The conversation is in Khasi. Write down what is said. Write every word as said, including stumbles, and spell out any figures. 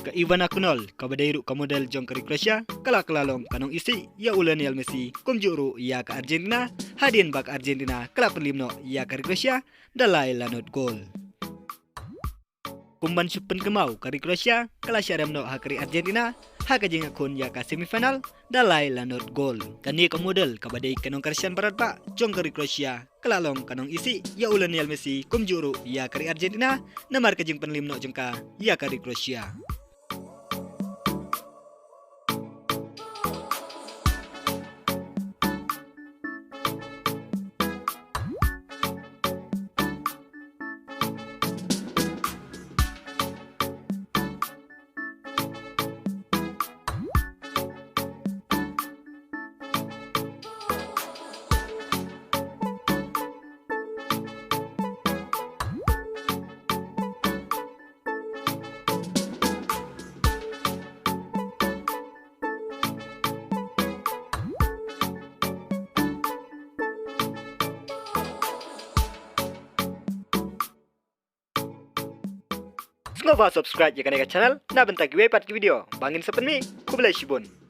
Ka Ivana Kunol, kaba dei ruh ka model jong ka ri Croatia, ka la kylla long ka nongisih ïa u Lionel Messi, kumjuh ruh ïa ka Argentina, hadien ba ka Argentina ka la pynlip noh ïa ka ri Croatia da lai la nod gol. Kum ban shu pynkynmaw, ka ri Croatia ka la shah rem noh ha ka ri Argentina ha ka jingïakhun ïa ka semifinal da lai la nod gol. Kane ka model kaba dei ka nongkyrshan baroh bah jong ka ri Croatia ka la long ka nongisih ïa u Lionel Messi kumjuh ruh ïa ka ri Argentina namar ka jingpynlip noh jong ka ïa ka ri Croatia. Sngewbha subscribe ïa kane ka channel na bynta kiwei pat ki video ba ngin sa pynmih. Khublei shibun.